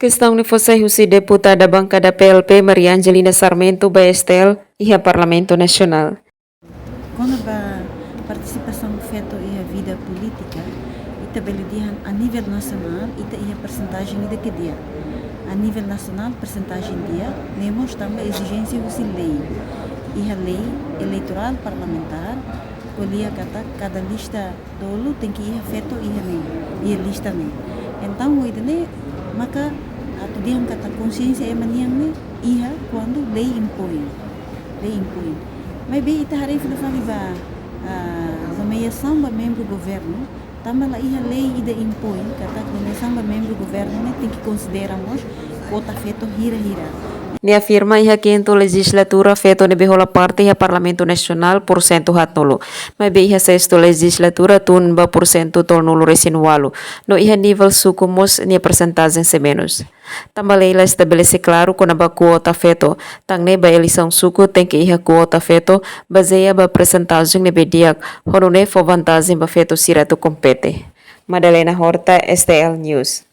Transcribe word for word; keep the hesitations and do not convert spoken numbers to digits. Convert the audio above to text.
Kestaun ne'e fó sai husi deputada bankada P L P Maria Angelina Sarmento ba S T L iha Parlamentu Nasionál. Kona-ba partisipasaun feto iha vida polítika, ita bele dehan a nivel nasionál ita iha persentajen ida ke di'ak. A nivel nasionál persentajen di'ak, ne'e mós tanba ezijénsia husi lei. Iha lei eleitorál parlamentár, ko'alia katak kada lista dolu tenke iha feto iha ne'e, iha lista ne'e. Entaun, ho ida-ne'e maka atu dehan katak konsiénsia ema nian ne'e iha kuandu lei impoin. Lei impoin. Maibé ita haree fila fali ba, ah, nomeiasaun ba membru governu, tanba la iha lei ida impoin katak nomeiasaun ba membru governu ne'e tenke konsidera mós kuota feto hira-hira. Nia afirma iha kintu lejizlatura feto ne'ebé hola parte iha Parlamentu Nasionál pursentu haatnulu. Maibé iha sestu lejizlatura tun ba pursentu tolunulu-resin-ualu. No iha nivel suku mós nia persentajen sei menus. Tanba lei la estabelese klaru kona-ba kuota feto, tan ne'e ba eleisaun suku tenke iha kuota feto, bazeia ba persentajen ne'ebé di'ak, ho nune'e fó vantajen ba feto sira atu kompete. Madalena Horta, S T L News.